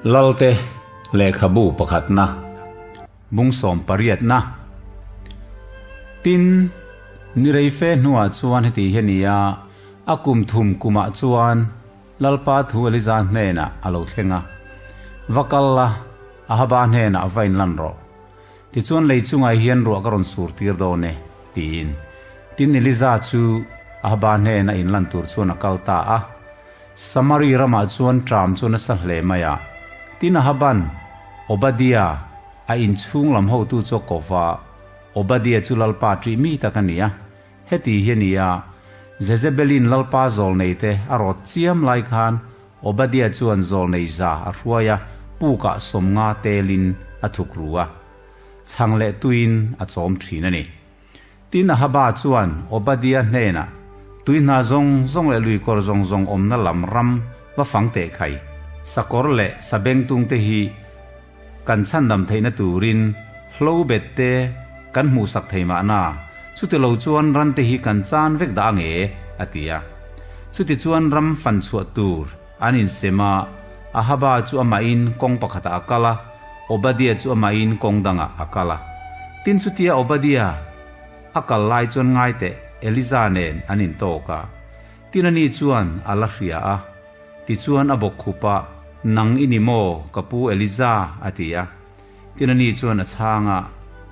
Lalte lehkhabu pakhatna, bung sawm pariatna. Tin, ni rei fe hnuah chuan heti hi a ni a, a kum thum kumah chuan Lalpa thu Eliza hnenah a lo thleng a, Va kal la, Ahaba hnenah va inlan rawh. Tichuan lei chungah hian ruah ka rawn sur tir dawn e, tiin. Tin, Eliza chu Ahaba hnena inlan tur chuan a kal ta a. Samari ramah chuan ṭam chu nasa hle mai a. Tin, Ahaban Obadia, a inchhung lam hotu chu a ko va, Obadia chu Lalpa ṭih mi tak a ni a. Heti hi a ni a, Jezebelin Lalpa zawlneite a rawt chiam lai khan Obadia chuan zawlnei za a hruai a, pukah 50 telin a thuk ru a, chhang leh tuiin a chawm thin a ni. Tin, Ahaba chuan Obadia hnenah, Tui hna zawng zawng leh luikawr zawng zawng awmna lam ram va fang teh khai, sakawr leh sabengtung te hi kan chhandam theihna turin hlo bet te kan hmuhsak thei mahna, chuti lo chuan ran te hi kan chan vek dah ange, a ti a. Chuti chuan ram fan chhuah tur an insem a, Ahaba chu amahin kawng pakhatah a kal a, Obadia chu amahin kawng dangah a kal a. Tin chutia Obadia a kal lai chuan ngai teh Eliza nen an intawk a. Tin ani chuan a la hria a. Tichuan a bawk khup a, Nang i ni maw, ka pu Eliza? a ti a. Tin ani chuan a chhang a,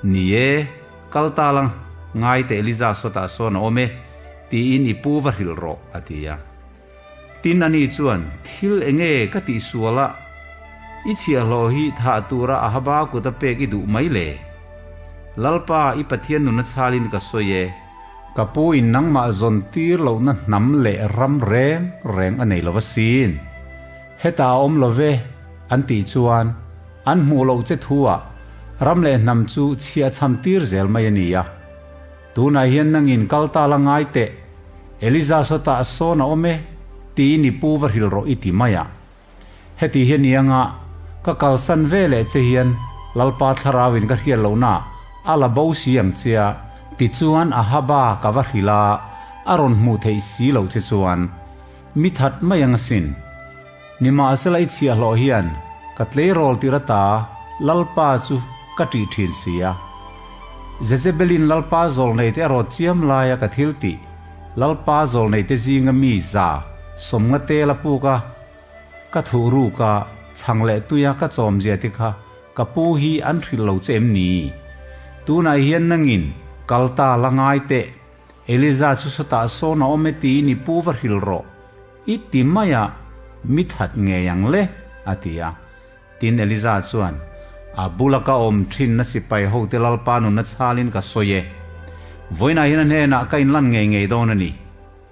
Ni e, kal ta la, ngai teh Eliza sawtah sawn a awm e, tiin i pu va hrilh rawh, a ti a. Tin ani chuan, Thil enge ka tihsual a, i chhiahhlawh hi thah tura Ahaba kut a pek i duh mai le? Lalpa, i Pathian nuna chhalin ka sawi e. Ka pu in nangmah zawn tir lohna hnam leh ram reng reng a nei lo asin. Hetah a awm lo ve, an tih chuan an hmuh loh che thu ah ram leh hnam chu chhiah chham tir zel mai a ni a. Tunah hian nangin kal ta la ngai teh, Eliza sawtah sawn a awm e, tiin i pu va hrilh rawh i ti mai a. Heti hi a ni anga, ka kalsan ve leh che hian Lalpa thlarau in ka hriat lohna a la bo si ang che a, tichuan Ahaba ka va hrilh a, a rawn hmuh theih si loh che chuan mi that mai ang asin. Nimahsela i chhiahhlawh hian ka tleirawl tir ata Lalpa chu ka ṭih ṭhin si a. Jezebelin Lalpa zawlneite a rawt chiam laia ka thil tih Lalpa zawlneite zinga mi 150 tel a puk a, ka thuh ruk a, chhang leh tuia ka chawmzia te kha ka pu hi an hrilh lo che em ni? Tunah hian nangin kal ta la ngai teh, Eliza chu sawtah sawn a awm e tiin i pu va hrilh rawh, i ti mai a, mi that ngei ang le, a ti a. Tin, Eliza chuan, A bula ka awm thin na sipai hote Lalpa nunna chhalin ka sawi e. Vawiinah hian a hnenah ka inlan ngei ngei dawn a ni,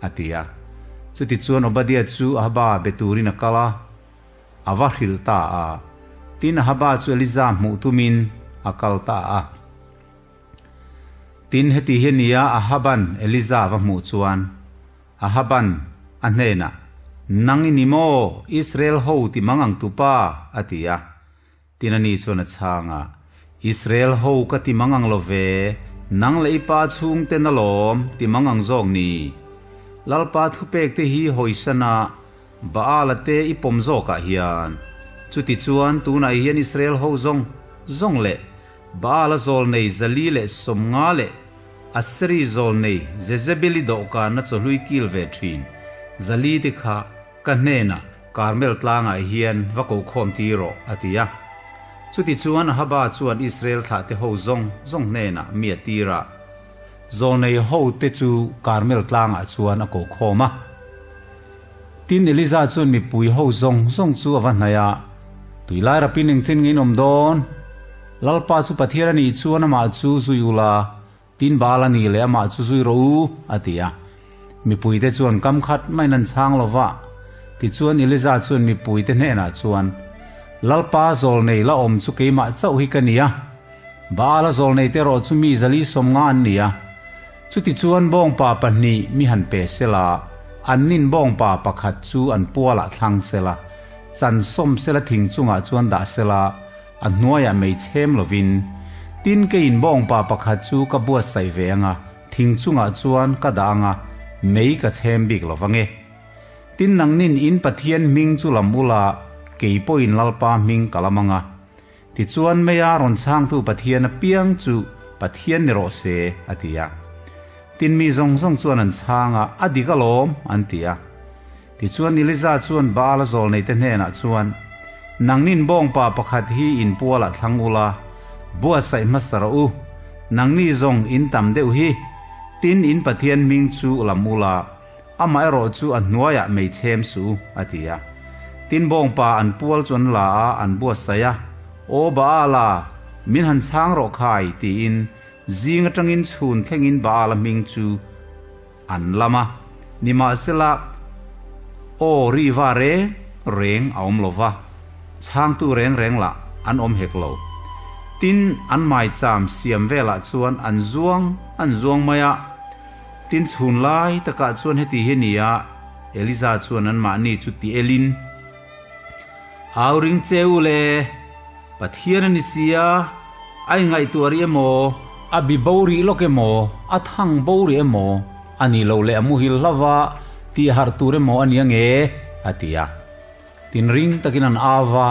a ti a. Chutichuan Obadia chu Ahaba be turin a kal a, a va hrilh ta a. Tin, Ahaba chu Eliza hmuh tumin a kal ta a. Tin, heti hi a ni a, Ahaban Eliza va hmuh chuan, Ahaban a hnenah, Nang i ni maw, Israel ho ti mang ang tupa? a ti a. Tin ani chuan a chhang a, Israel ho ka ti mang ang lo ve, nang leh i pa chhungten alawm ti mang ang zawk ni. Lalpa thupek te hi hawisana Baala te i pawm zawkah hian, chutichuan tunah hian Israel ho zawng zawng leh Baala zawlnei 450 leh Aseri zawlnei Jezebeli dawhkana chawhlui kil ve thin 400 te kha ka hnenah Karmel tlangah hian va kokhawm tir rawh, a ti a. Chutichuan Ahaba chuan Israel thlahte ho zawng zawng hnenah mi a tir a. Zawlnei ho te chu Karmel tlangah chuan a kokhawm a. Tin, Eliza chuan mipui ho zawng zawng chu a va hnaih a, Tui lai rapin engchen nge in awm dawn? Lalpa chu Pathian a nih chuan amah chu zui ula, tin Baal a nih leh amah chu zui rawh u, a ti a. Mipuite chuan kam khat maiin an chhang lo va. Tichuan Eliza chuan mipuite hnenah chuan, Lalpa zawlnei la awm chu keimah chauh hi ka ni a, Baal a zawlneite erawh chu mi 450 an ni a. Chutichuan bawngpa pahnih mi han pe sela, annin bawngpa pakhat chu an pualah thlang sela, chan sawm sela thing chungah chuan dah sela, a hnuaiah mei chhem lovin. Tin, keiin bawngpa pakhat chu ka buatsaih ve anga, thing chungah chuan ka dah anga, mei ka chhem bik lo vang e. Tin, nangnin in Pathian hming chu lam ula, Kei pawhin Lalpa hming ka lam ang a. Tichuan meia rawn chhangtu Pathian apiang chu Pathian ni rawh se, a ti a. Tin mi zawng zawng chuan an chhang a, A dik alawm, an ti a. Tichuan Eliza chuan Baal-a zawlneite hnenah chuan, Nangnin bawngpa pakhat hi in pualah thlang ula, buatsaih hmasa rawh u, nangni zawng in tam deuh hi, tin in Pathian hming chu lam ula, Amaherawh chu a hnuaiah mei chhem suh u, a ti a. Tin bawngpa an pual chu an la a, an buatsaih a, Aw Baala, min han chhang rawh khai, tiin zing atangin chhun thlengin Baala hming chu an lam a. Nimahsela, aw ri va reng reng a awm lo va, chhangtu reng reng lah an awm hek lo. Tin, an maicham siam velah chuan an zuang an zuang mai a. Tin chhun lai takah chuan heti hi a ni a, Eliza chuan anmahni chu ti elin, Au ring che u le, Pathian a ni si a, a ingaihtuah rih emaw, a bi bo rih lawk emaw, a thang bo rih emaw, a ni lo leh a muhil hlauva tih harh tur emaw a ni ange, a ti a. Tin ring takin an au va,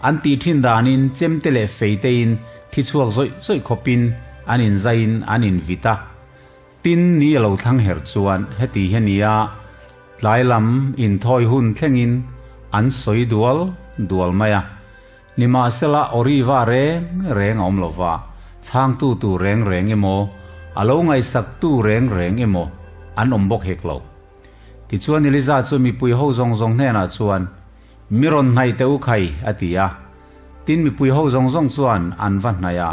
an tih thin danin chemte leh feitein thi chhuak zawih zawih khawpin an inzaiin an invit a. Tin ni a lo thlang her chuan heti hi a ni a, tlai lam inthawi hun thlengin an sawi dual dual mai a. Nimahsela Oriva reng reng a awm lo va, chhangtu tur reng reng emaw, a lo ngaihsaktu reng reng emaw an awm bawk hek lo. Tichuan Eliza chu mipui ho zawng zawng hnenah chuan, Mi rawn hnaih teh u khai, a ti a. Tin mipui ho zawng zawng chuan an va hnaih a.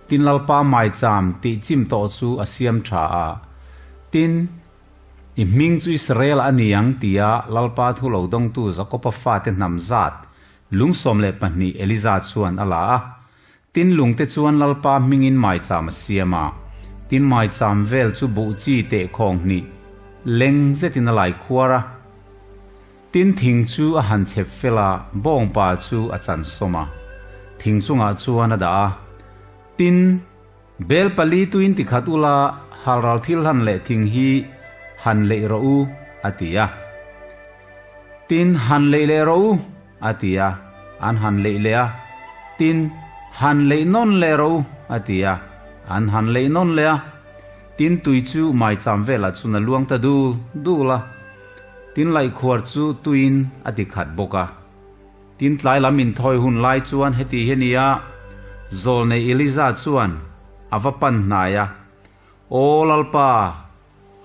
Tin Lalpa maicham tih chim tawh chu a siam tha a. Tin, I hming chu Israel a ni ang tia Lalpa thu lo dawngtu Jakoba fate hnam zat lung 12 Eliza chuan a la a. Tin lungte chuan Lalpa hmingin maicham a siam a. Tin maicham vel chu buh chi teh khawng hnih leng zetin a lai khuar a. Tin thing chu a han chep fel a, bawngpa chu a chan sawm a, thing chungah chuan a dah a. Tin, bel pali tuin tikhat ula halral thil han leh thing hi han leih rawh u, a ti a. Tin, han leih leh rawh u, a ti a, an han leih leh a. Tin, han leih nawn leh rawh u, a ti a, an han leih nawn leh a. Tin, tui chu maicham velah chuan a luang ta dul dul a. Tin laihkhuar chu tuiin a ti khat bawk a. Tin tlai lam inthawi hun lai chuan heti hi a ni a, Zawlnei Eliza chuan a va pan hnai a, Aw Lalpa,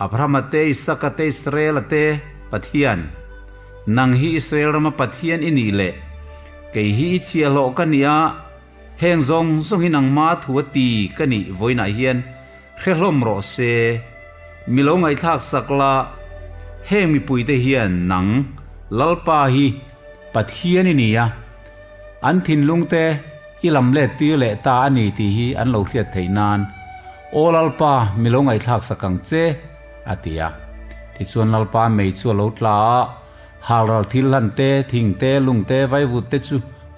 Abrahama te, Isaka te, Israela te Pathian, nang hi Israel rama Pathian i nih leh kei hi i chhiahhlawh ka ni a, heng zawng zawng hi nangma thu a ti ka nih vawiinah hian Hre hlawm rawh se, mi lo ngaihthlak sak la, heng mipuite hian nang Lalpa hi Pathian i ni a, an thinlungte i lam let tir leh ta a ni tih hi an lo hriat theih nan, Aw Lalpa, mi lo ngaihthlak sak ang che, a ti a. Tichuan Lalpa mei chu a lo tla a, halral thil hlan te, thing te, lung te, vaivut te chu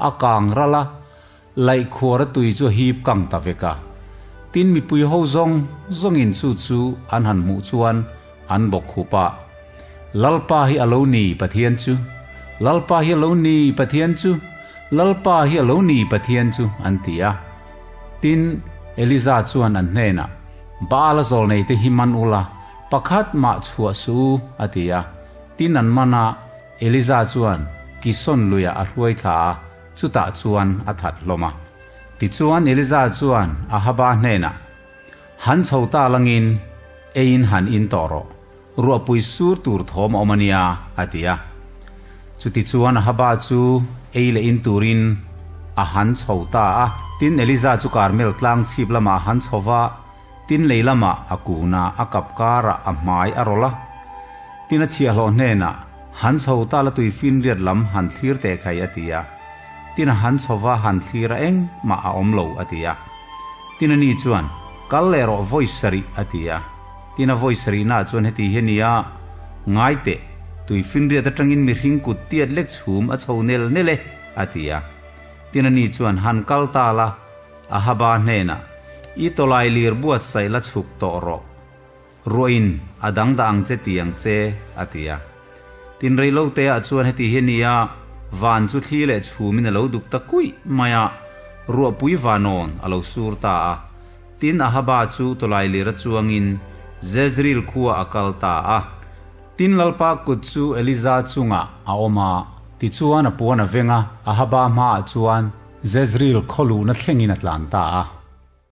a kang ral a, Laihkhuar a tui chu a hip kang ta vek a. Tin mipui ho zawng zawngin chu chu an han hmuh chuan an bawk khup a. Lalpa hi a lo ni Pathian chu! Lalpa hi a lo ni Pathian chu! Lalpa hi a lo ni Pathian chu! an ti a. Tin, Eliza chuan an hnenah, Baal a zawlneite hi man ula, pakhat mah chhuah suh u, a ti a. Tin an man a, Eliza chuan Kison luiah a hruai thla a. Chutah chuan a that hlawm a. Tichuan Eliza chuan Ahaba hnenah, Han chho ta langin eiin han in tawh rawh, ruahpui sur tur thawm a awm a nia, a ti a. Chutichuan Ahaba chu ei leh in turin a han chho ta a. Tin Eliza chu Karmel tlang chhip lamah a han chho va, tin lei lamah a kun a, a kap karah a hmai a rawlh a. Tin a chhiahhlawh hnenah, Han chho ta la tui finriat lam han thlir teh khai a ti a. Tin a han chho va han thlir a engmah a awm lo a ti a. Tin a ni chuan, Kal leh rawh vawi sarih a ti a. Tin a vawi sarihnaah chuan heti hi a ni a, Ngai teh, tui finriat atangin mihring kut tiat lek chhum a chho nel nel e a ti a. Tin a ni chuan, Han kal ta la, Ahaba hnenah, I tawlai lir buatsaih la chhuk tawh rawh. Ruahin a dang dah ang che ti ang che, a ti a. Tin rei lo te ah chuan heti hi a ni a, Van chu thli leh chhumin a lo duk ta kuih mai a, ruahpui vanawn a lo sur ta a. Tin, Ahaba chu tawlailir a chuangin Jezreel khua a kal ta a. Tin, Lalpa kut chu Eliza chungah a awm a, tichuan a puan a veng a, Ahaba hmaah chuan Jezreel khaw luhna thlengin a tlan ta a.